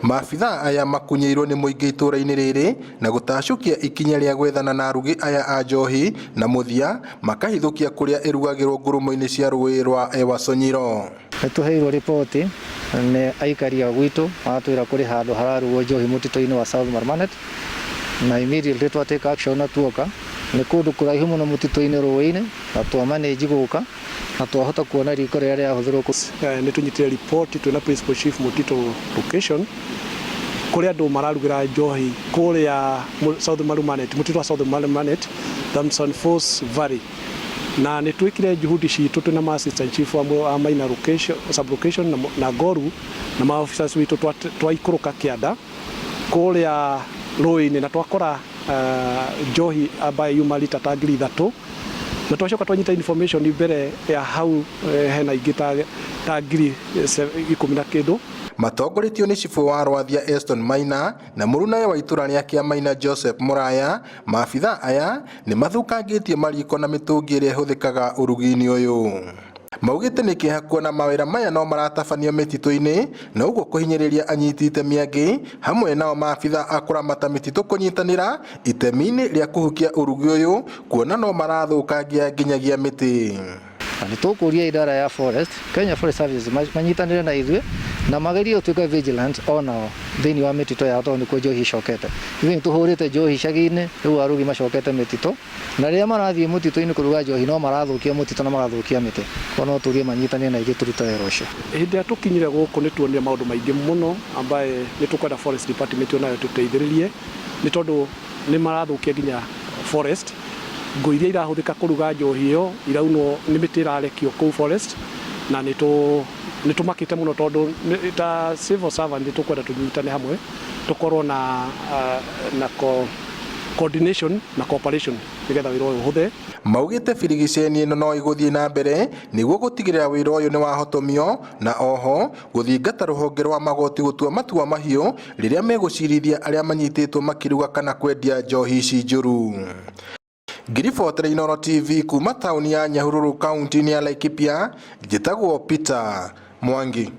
Maabithaa aya makunyĩirwo nĩ mũingĩ itũra-inĩ rĩrĩ na gũtacũkia ikinya rĩa gwethana na arugi aya a njohi na mũthia makahithũkia kũrĩa ĩrugagĩrwo ngurumo-inĩ cia rũĩ rwa Ewaso Nyiro. Nĩ tũheirwo riboti nĩ aikari a gwitũ magatwĩra kũrĩ handũ hararugwo njohi mũtitũ-inĩ wa South Marmanet na immediately twa take action na tuoka. Nĩ kũndũ kũraihu mũno mũtitũ-inĩ rũĩ-inĩ na twa manage gũka na twahota kuona riko rĩrĩa rĩrahũthĩrwo kũ. Nĩ tũnyitire riboti twĩna Principal Chief Mũtitũ location kũrĩa andũ mararugĩra njohi kũrĩa South Marumanet, mũtitũ wa South Marumanet, Thompson Falls Valley. Na nĩ twĩkire juhudi citũ twĩna ma assistant chief wa Maina location, sub location na Ngoru na ma officers witũ twaikũrũka kĩanda kũrĩa rũĩ-inĩ na twakora njohi ambaye yuma lita ta 3,000 na twacoka twanyita information mbere ya hau hena ingĩ ta 10,000 na kĩndũ. Matongoretio nĩ cibũ wa Rwathia Eston Maina na mũrunawe wa itũra rĩa Kĩamaina Joseph Mũraya, maabithaa aya nĩ mathũkangĩtie mariko na mĩtũngi ĩrĩa ĩhũthĩkaga ũrugi-inĩ ũyũ. Maugĩte nĩ kĩeha kuona mawĩra maya no maratabanio mĩtitũ-inĩ na ũguo kũhinyĩrĩria anyiti itemi angĩ hamwe nao maabithaa a kũramata mĩtitũ kũnyitanĩra itemi-inĩ rĩa kũhukia ũrugi ũyũ kuona no marathũkangia nginyagia mĩtĩ. Na nĩ tũkũria idara ya forest, Kenya Forest Services manyitanĩre na ithuĩ na magerie gũtuĩka vigilant onao thĩinĩ wa mĩtitũ yao tondũ nĩkuo njohi icokete. Ithuĩ nĩ tũhũrĩte njohi icagi-inĩ, rĩu arugi macokete mĩtitũ na rĩrĩa marathiĩ mũtitũ-inĩ kũruga njohi no marathũkia mũtitũ na magathũkia mĩtĩ. Koguo no tũrie manyitanĩre na ithuĩ tũrute wĩra ũcio. Hĩndĩ ĩrĩa tũkinyire gũkũ nĩ tuonire maũndũ maingĩ mũno ambaye nĩ tũkwenda forest department onayo ĩtũteithĩrĩrie nĩ tondũ nĩ marathũkia nginya forest. Ngũ iria irahũthĩka kũruga njohi ĩyo iraunwo nĩ mĩtĩ ĩrarekio kũu forest na nĩ tũmakĩte mũno tondũ ta civil servant nĩ tũkwenda tũnyitane hamwe tũkorwo na na coordination na cooperation nĩgetha wĩra ũyũ ũhũthe. Maugĩte birigiceni ĩno no ĩgũthiĩ na mbere nĩguo gũtigĩrĩra wĩra ũyũ nĩ wahotomio na oho gũthingata rũhonge rwa magoti gũtua matua mahiũ rĩrĩa megũcirithia arĩa manyitĩtwo makĩruga kana kwendia njohi ici njũru. Ngiribotera Inooro TV kuma taũni ya Nyahururu kaunti-inĩ ya Laikipia, njĩtagwo Peter Mwangi.